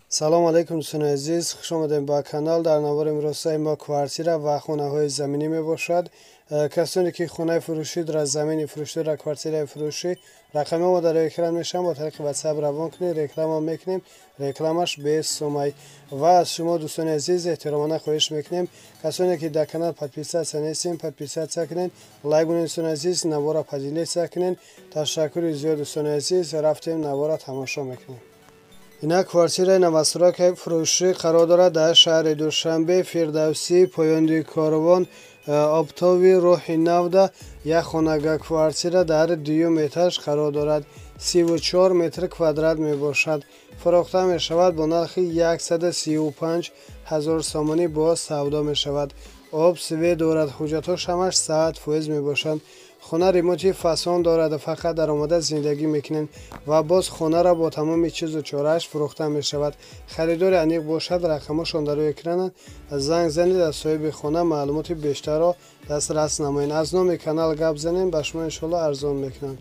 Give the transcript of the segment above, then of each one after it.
Салом алейкум, дӯстони азиз, хуш омадем ба канал. Дар навори имрӯзаи мо квартира ва хонаҳои заминӣ мебошад. Касоне ки хонаи фурӯшӣ дорад, замини фурӯшӣ дорад, квартираи фурӯшӣ, рақами мо дар экран мешаванд, бо тариқи WhatsApp равон кунед, реклама мекунем, рекламаш бесумай. Ва аз шумо, дӯстони азиз, эҳтиромона хоҳиш мекунем, касоне ки дар канал подписаться нестем, подписаться кунед, лайк кунед, дӯстони азиз, навора поделиться кунед. Ташаккури зиёд, дӯстони азиз. Рафтем, навора тамошо мекунем. Инак, квартираи новостройкаи фурӯшӣ қарор дорад дар шаҳри Душанбе, Фирдавсӣ, поёни корвон, оптовый роҳи навда. Як хонага квартира дар дуюм этаж қарор дорад, 34 метр квадрат мебошад. Фурӯхта мешавад бо нархи 135 ҳазор сомонӣ, боз савдо мешавад. Об, свет дорад, ҳуҷҷатҳош ҳамаш 100% мебошанд. Хона ремонти фасон дорад, фақат даромада зиндагӣ мекунем. Ва боз хонаро бо тамоми чизу чорааш фурӯхта мешавад. Харидори аниқ бошад, рақамошон дар рӯи экрананд, занг занед, аз соҳиби хона маълумоти бештарро дастрас намоед. Аз номи канал гап занем, ба шумо иншоалло арзон мекунанд.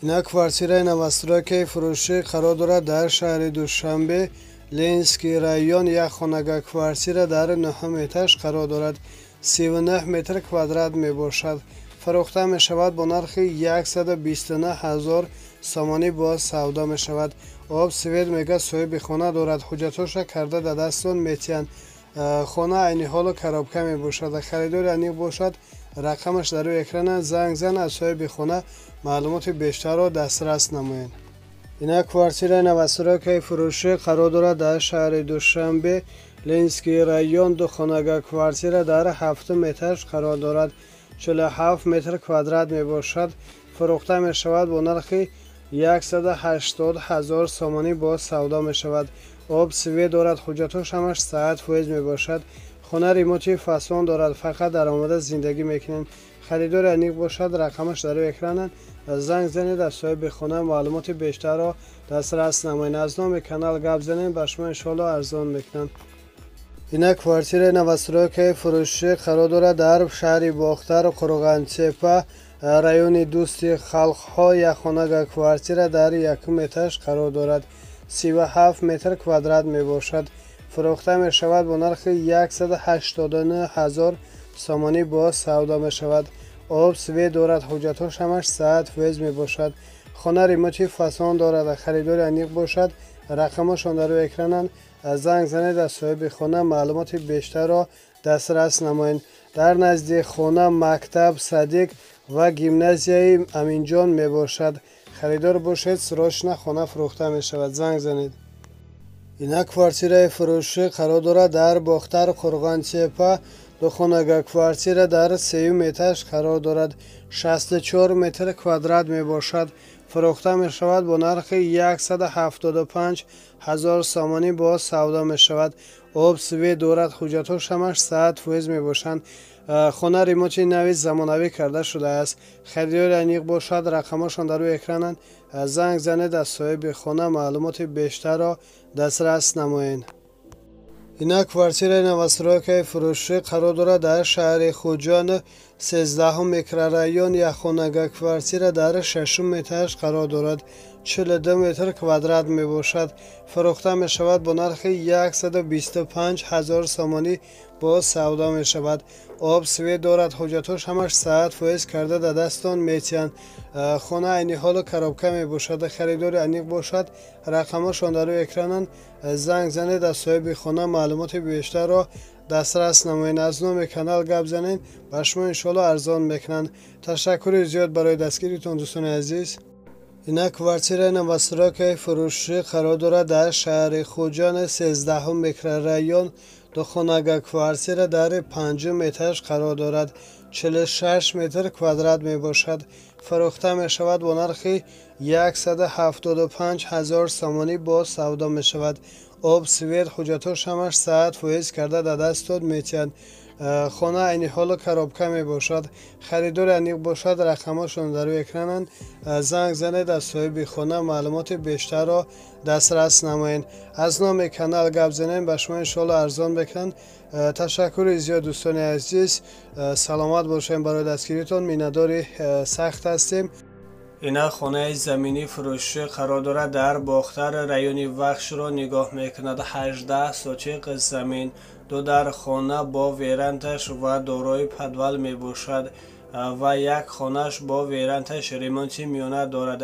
Инак, квартираи новостройкаи фурӯшӣ қарор дорад дар шаҳри Душанбе, Ленинский район. Як хонага квартира дар нӯҳум этаж қарор дорад, 39 метр квадрат мебошад. Фурӯхта мешавад бо нархи 129 ҳазор сомонӣ, боз савдо мешавад. Об, свет, мега, соҳиби хона дорад, ҳуҷҷатҳоша карда дар дастон метиҳанд. Хона айни ҳоло коробка мебошад. Харидори аниқ бошад, рақамаш дар рӯи экрана, занг зан, аз соҳиби хона маълумоти бештарро дастрас намоед. Инак, квартираи новостройкаи фурӯшӣ қарор дорад дар шаҳри Душанбе, Ленинский район. Ду хонага квартира дар ҳафтум этаж қарор дорад, 47 метр квадрат мебошад. Фурӯхта мешавад бо нархи 180 ҳазор сомонӣ, боз савдо мешавад. Об, свет дорад, ҳуҷҷатҳош ҳамаш 100% мебошад. Хона ремонти фасон дорад, фақат даромада зиндагӣ мекунем. Харидори аниқ бошад, рақамаш дар рӯи экрананд, занг занед, аз соҳиби хона маълумоти бештарро дастрас намоед. Аз номи канал гап занем, ба шумо иншоалло арзон мекунанд. Инак, квартираи новостройкаи фурӯшӣ қарор дорад дар шаҳри Бохтар, Қурғонтепа, райони Дӯсти халқҳо. Як хонага квартира дар якум этаж қарор дорад, 37 метр квадрат мебошад. Фурӯхта мешавад бо нархи 189 ҳазор сомонӣ, боз савдо мешавад. Об, свет дорад, ҳуҷҷатҳош ҳамаш 100% мебошад. Хона ремонти фасон дорад. Харидори аниқ бошад, рақамошон дар рӯи экрананд, занг занед, аз соҳиби хона маълумоти бештарро дастрас намоед. Дар назди хона мактаб, садик ва гимназияи Аминҷон мебошад. Харидор бошед, срочно хона фурӯхта мешавад, занг занед. Инак, квартираи фурӯшӣ қарор дорад дар Бохтар, Қурғонтепа. Духонага квартира дар сеюм этаж қарор дорад, 64 метр квадрат мебошад. Фурӯхта мешавад бо нархи 175 ҳазор сомонӣ, боз савдо мешавад. Об, свет дорад, ҳуҷҷатҳош ҳамаш 100% мебошанд. Хона ремонти нави замонавӣ карда шудааст. Харидори аниқ бошад, рақамошон дар рӯи экрананд, занг занед, аз соҳиби хона маълумоти бештарро дастрас намоед. Инак, квартираи новостройкаи фурӯшӣ қарор дорад дар шаҳри Хуҷанд, 13-ум микрорайон. Як хонага квартира дар шашум этаж қарор дорад, 42 метр квадрат мебошад. Фурӯхта мешавад бо нархи 125 ҳазор сомонӣ, боз савдо мешавад. Об, свет дорад, ҳуҷҷатҳош ҳамаш 100% карда дар дастон метиҳанд. Хона айни ҳоло коробка мебошад. Харидори аниқ бошад, рақамошон дар рӯи экрананд, занг занед, аз соҳиби хона маълумоти бештарро дастрас намоед. Аз номи канал гап занед, ба шумо иншоалло арзон мекунанд. Ташаккури зиёд барои дастгиритон, дӯстони азиз. Инак, квартираи новостройкаи фурӯшӣ қарор дорад дар шаҳри Хуҷанд, 13-ум микрорайон. Духонага квартира дар панҷум этаж қарор дорад, 46 метр квадрат мебошад. Фурӯхта мешавад бо нархи 175 ҳазор сомонӣ, боз савдо мешавад. Об, свет, ҳуҷҷатҳош ҳамаш 100% карда дар дастон метиҳанд. Хона айни ҳоло коробка мебошад. Харидори аниқ бошад, рақамошон дар рӯи экрананд, занг занед, аз соҳиби хона маълумоти бештарро дастрас намоед. Аз номи канал гап занем, ба шумо иншоалло арзон мекунанд. Ташаккури зиёд, дӯстони азиз, саломат бошем. Барои дастгиритон миннатдори сахт ҳастем. Ина хонаи заминӣ фурӯшӣ қарор дорад дар Бохтар, райони Вахшро нигоҳ мекунад. 18 сотиқ замин, ду дар хона бо верандаш ва дорои подвал мебошад ва як хонаш бо верандаш ремонти миёна дорад.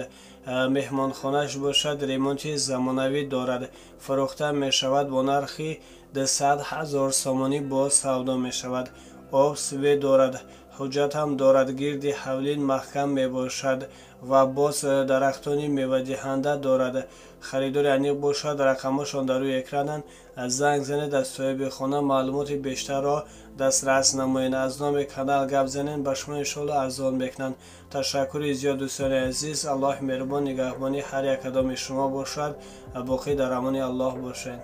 Меҳмонхонаш бошад, ремонти замонавӣ дорад. Фурӯхта мешавад бо нархи 200 000 сомонӣ, боз савдо мешавад. Об, свет дорад, ҳуҷҷат ҳам дорад. Гирди ҳавлин маҳкам мебошад ва боз дарахтони мевадиҳанда дорад. Харидори аниқ бошад, рақамҳошон дар рӯи экрананд. Занг занед, аз соҳиби хона маълумоти бештарро дастрас намоед. Аз номи канал гап занед, ба шумо иншоалло арзон мекунанд. Ташаккури зиёд, дӯстони азиз. Аллоҳи меҳрубон нигаҳбони ҳар як кадоми шумо бошад. Боқӣ дар амони Аллоҳ бошед.